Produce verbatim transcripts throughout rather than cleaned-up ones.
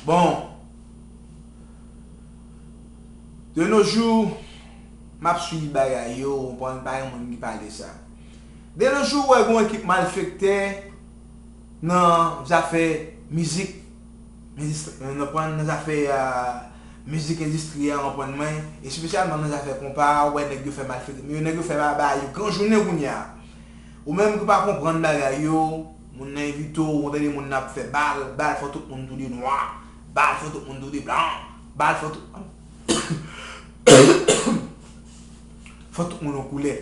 Bon, de nos jours, m ap swiv bagay yo, ou konprann, pa gen moun ki pale sa. De nos jours, w wè gen yon ekip malfektè nan zafè mizik, endis-, nan, nan zafè, ah, mizik endistri a, w konprann mwen, espesyalman nan zafè konpa a, w wè nèg yo fè malfektè, men nèg yo fè bagay yo gran jounen kounye a. Ou menm ki pa konprann bagay yo, moun nan envite w, ou tande moun nan ap fè bal, bal fò tout moun toude nwa, bal fò tout moun toude blan, bal fò tout, fò tout moun yon koulè.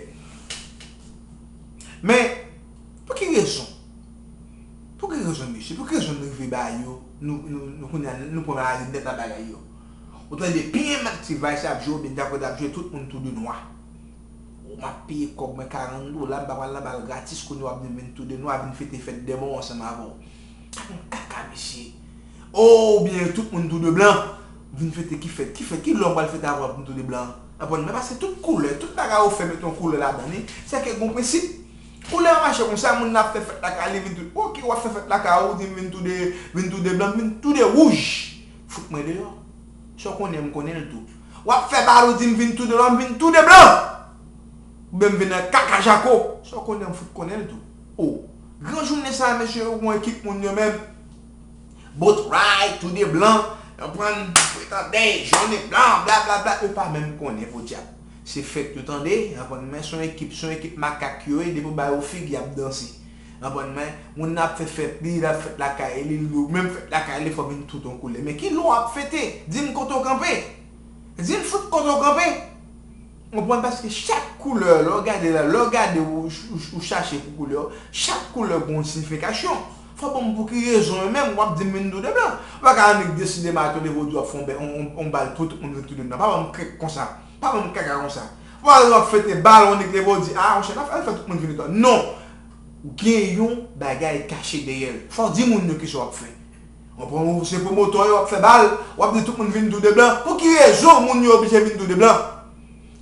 Men, pou ki rezon? Pou ki rezon, mesye? Pou ki rezon nou rive ba yo, nou, nou, nou kounye a, nou pran lari nèt nan bagay yo? Ou tande byen Mac T-Vice ap jwe, oubyen Djakout ap jwe, tout moun toude nwa. Ou m ap peye kòb mwen karant dola, m pa pral nan bal gratis, kounye a w ap di m vin toude nwa, vin fete fèt dèmò ansanm avè w. Gad yon kaka, mesye. Oubyen tout moun toude blan, vin fete ki fèt, ki fèt, ki lè w pral fete avè w pou m toude blan? Konprann mwen, paske tout koulè, tout bagay ou fè met yon koulè ladan li, se ke gon prensip. Koulè a mache konsa, moun nan ap fè fèt lakay li, vin toude. Oke, w ap fè fèt lakay ou, di m vin toude, vin toude blan, vin toude wouj. Fout mwen deyò. Sa w konnen, m konnen l tou. W ap fè bal ou di m vin toude blan, m vin toude blan. Oubyen m vin nan kaka jako. Sa w konnen, m fout konnen l tou. O. Gran jounen sa a, mesye, ou gon ekip moun yo menm. Boat ride, toude blan. Konprann, pretandè, jòn e blan, bla, bla, bla. Yo pa menm konnen, podyab. Se fèt yo tande, konprann, men se yon ekip, se yon ekip makak yo ye, depi w ba yo fig, y ap danse. Konprann mwen? Moun nan ap fè fèt li, l ap fèt lakay li, li menm fèt lakay li, fò vin tout yon koulè. Men ki lè w ap fete? Di m kote w kanpe. Di m fout kote w kanpe. Konprann? Paske chak koulè, lè w gade la, lè w gade ou, ou, ou chache pou koulè, chak koulè gon siyifikasyon. Fò ban m pou ki rezon yo menm, w ap di m vin toude blan. Ou pa ka annik deside maten leve w di w ap fè yon bè-, yon, yon, yon bal pou tout moun vin toude blan. Pa ban m krèk konsa. Pa ban m kaka konsa. Ou pa w ap fete bal, ou annik leve w di, a, monchè, n ap fè, fè tout moun vin toude blan. Non! Gen yon bagay kache dèyè l. Fò w di moun yo kisa w ap fè. Ou pran, ou se pwomotè yo, w ap fè bal, w ap di tout moun vin toude blan. Pou ki rezon moun yo oblije vin toude blan?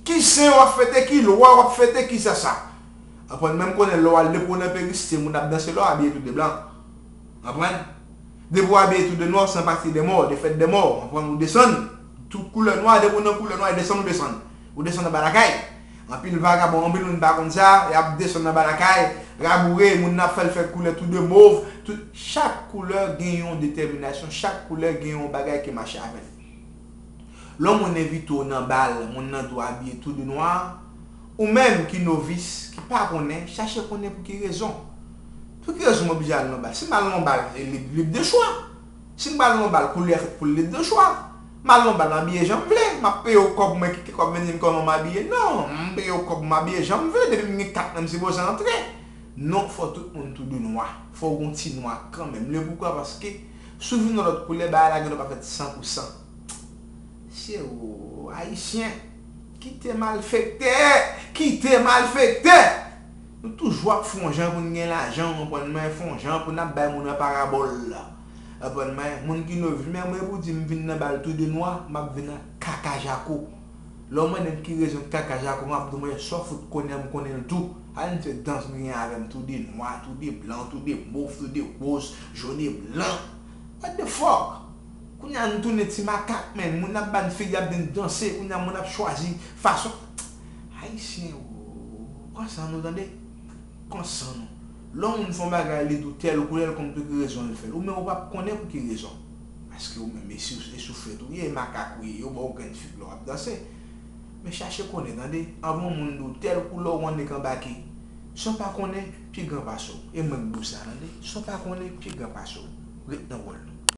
Ki sen w ap fete, ki lwa w ap fete, ki sa sa? Konprann, menm konnen lè w al depi w nan Peristye, moun ap danse lè w abiye toude blan. Konprann? Depi w abiye toude nwa, w se pati de mò, de fèt de mò. Konprann, ou desann. Tout koulè nwa, depi w nan koulè nwa, desann ou desann. Ou desann anba lakay. Anpil vagabon, anpil moun pa konn sa, y ap desann anba lakay, raboure, moun nan ap fè l fè koulè toude mov, tout, chak koulè gen yon detèminasyon, chak koulè gen yon bagay ki mache avè l. Lè yon moun envite w nan bal, moun nan di w abiye toude nwa, ou menm ki novis, ki pa konnen, chache konnen pou ki rezon. Pou ki rezon m oblije al nan bal? Si m al nan bal, e lib, lib de chwa. Si m pral nan bal, koulè a fèt pou l lib de chwa. M al nan bal, m abiye jan m vle. M ap peye w kòb, mwen kite kòb vin di m kòman m abiye. Non, m peye w kòb, m abiye jan m vle. Depi m gen kat men, m sipoze antre. Non, fò tout moun toude nwa. Fò w gon ti nwa kanmenm. Le poukwa? Paske si w vin nan lòt koulè, bagay la gen dwa pa fèt san pou san. Se ou, Ayisyen. Kite malfektè! Kite malfektè! Nou toujou ap fè yon jan pou n gen lajan, w konprann mwen, fè yon jan pou n ap bay moun an parabòl la. W konprann mwen, moun ki novis, men mwen pou di m vin nan bal toude nwa, m ap vin an kaka jako. Lè w mande m ki rezon kaka jako, m ap di w, mwen, sa w fout konnen, m konnen l tou. Al n fè dans m gen avè m toude nwa, toude blan, toude mov, toude woz, jòn e blan. What the fuck? Kounye a nou tounen ti makak, men. Moun ap ba n figi, ap vin danse. Kounye a moun ap chwazi fason. Ayisyen, o, pran san nou, tande. Pran san nou. Lè yon moun fè yon bagay, li di w tèl koulè, l konn pou ki rezon l fè l. Ou menm ou p ap konnen pou ki rezon. Paske ou menm, e si, e sou fèt ou ye, e makak ou ye, yo ba w grenn fig lè w ap danse. Men chache konnen, tande. Anvan yon moun di w tèl koulè, ou annik anbake. Sa w pa konnen, pi gran pase w. E mwen k di w sa, tande. Sa w pa konnen, pi gran pase w. Ret nan wòl nou.